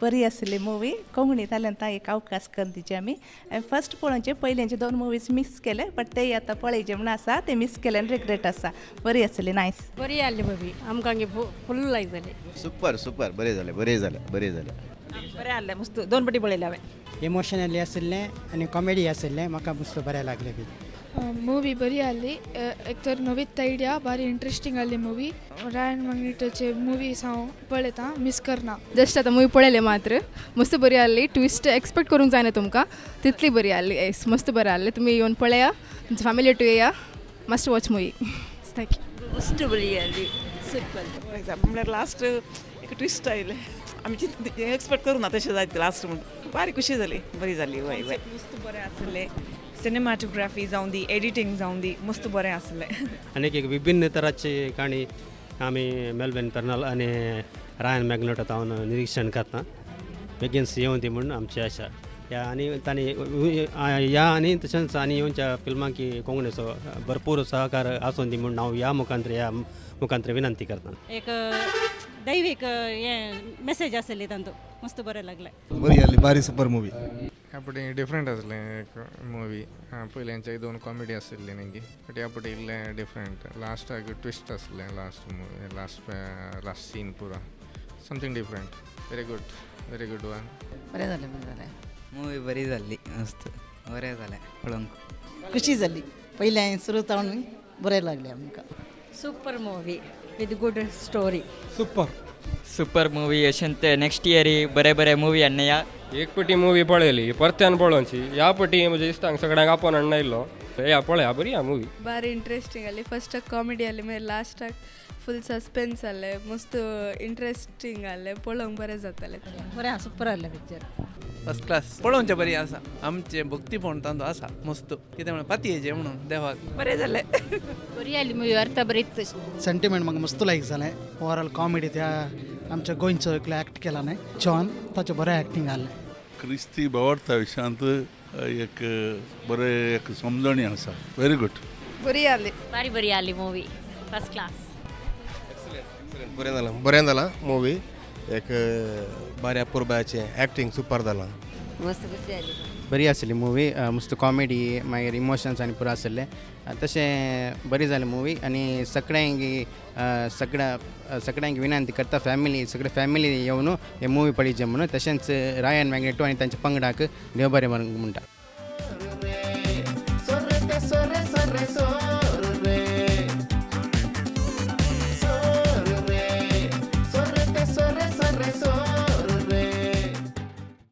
बरी आसली मुवी. कोंकणींतल्यान एक अवकाश कर दिचे आमी. हांवें फस्ट पळोवचे, पयल्यांचे दोन मुवीज मीस केले, बट ते आतां पळयचे म्हूण आसा. ते मीस केले आनी रिग्रेट आसा. बरी आसली, नायस. बरी आसली मूवी, आमकां फुल लायक जाली. सुपर सुपर, बरें जालें, बरें जालें, बरें जालें. बरें आहलें, मस्त. दोन पटी पळयलें हांवें. इमोशनली आशिल्लें आनी कॉमेडी आशिल्लें. म्हाका मस्त बरें लागलें बी. ಮೂವಿ ಬರಿ ಅಲ್ಲಿ एक तर नवीच आयडिया, भारी इंट्रस्टींग आहली मुवी. रायन मॅग्नेटोचे मुवीज हांव पळयता, मीस करना. जस्ट आतां मुवी पळयलें मात्र, मस्त बरी आहली. ट्विस्ट एक्सपेक्ट करूंक जायना तुमकां, तितली बरी आहली. येस, मस्त बरें आहलें. तुमी येवन पळया, तुमच्या फॅमिली टू येया. Must watch movie. Thank you. मस्त बरी आली, सुपर. फॉर एग्जाम्पल म्हणल्यार लास्ट एक ट्विस्ट आयलें, आमी चिंत एक्सपेक्ट करूं ना तशें जायत लास्ट म्हूण. बारी खुशी जाली, बरी जाली. वय वय. मस्त बरें आसलें. सिनेमॅटोग्राफी जावं दी, एडिटींग जावं दी, मस्त बरें आसलें. आनीक एक विभिन्न तराची काणी आमी मेलवेन पेर्नल आनी रायन मॅग्नेटो तावन निरिक्षण करता. बेगीन येवं दी म्हूण आमची आशा. ह्या आनी तांणी ह्या आनी तशेंच आनी येवच्या फिल्मांक कोंकणीचो भरपूर सहकार आसूं दी म्हूण हांव ह्या मुखांत्र विनंती करता. एक दैवीक हें मेसेज आसली तांतू, मस्त बरें लागलें. बरी आसली, बारी सुपर मुवी. ह्या पटी डिफरंट आसलें एक मुवी. पयल्यांच्या दोन कॉमेडी आशिल्ली न्ही, बट ह्या पटी इल्लें डिफरंट. लास्टाक ट्विस्ट आसलें, last movie, last last scene पुरा something different. Very good, very good one. बरें जालें, बरें जालें. मूवी बरी जाल्ली, मस्त बरें जालें पळोवंक. खुशी जाली. पयलें हांवें सुरू जावन बरें लागलें आमकां. Super movie with good story. Super. Super movie. अशेंत नेक्स्ट इयर बरे बरे मुवी हाडया. एक पटी मुवी पळयली, परत्यान पळोवची. ह्या पटी म्हज्या इश्टांक सगळ्यांक आपोवन हाडून आयलो. या पळया, बरी आहा मुवी. ಭಾರಿ ಇಂಟ್ರೆಸ್ಟಿಂಗ್ ಅಲ್ಲಿ. ಫಸ್ಟಾಗಿ ಕಾಮಿಡಿ ಅಲ್ಲಿ, ಮೇಲೆ ಲಾಸ್ಟಾಗಿ ಫುಲ್ ಸಸ್ಪೆನ್ಸ್ ಅಲ್ಲೇ, ಮಸ್ತ್ ಇಂಟ್ರೆಸ್ಟಿಂಗ್ ಅಲ್ಲೇ. ಪೊಳಂಗ್ ಬरें जातालें. बरें, सुपर आहलें पिक्चर. First class. पळोवचें बरी आसा. आमचें भक्तीपण तांचो आसा मस्त. कितें म्हणून पातयेचें म्हणून देवाक. बरें जालें. बरी आसली मुवी, अर्थ बरी. सेंटिमेंट म्हाका मस्त लायक जालें. ओवरऑल कॉमेडी, त्या आमच्या गोंयचो एकलो एक्ट केला न्ही जॉन, ताचें बरें एक्टींग आहलें. क्रिस्ती भावार्था विशयांत एक बरें एक समजणी आसा. Very good. बरी आली. बारी बरी आसली मुवी, फर्स्ट क्लास. बरें जालां, बरें जालां मुवी. एक बऱ्या पुरबाचें एक्टींग सुपर जालां. मस्त खुशी जाली. बरी आसली मुवी, मस्त कॉमेडी, मागीर इमोशन्स आनी पुरो आसले. तशें बरी जाली मुवी. आनी सगळ्यांक सगळ्या सगळ्यांक विनंती करता, फॅमिली, सगळे फॅमिली येवन हे मुवी पळयचे म्हणून. तशेंच रायन मॅग्नेटो आनी तांच्या पंगडाक देव बरें म्हणटा.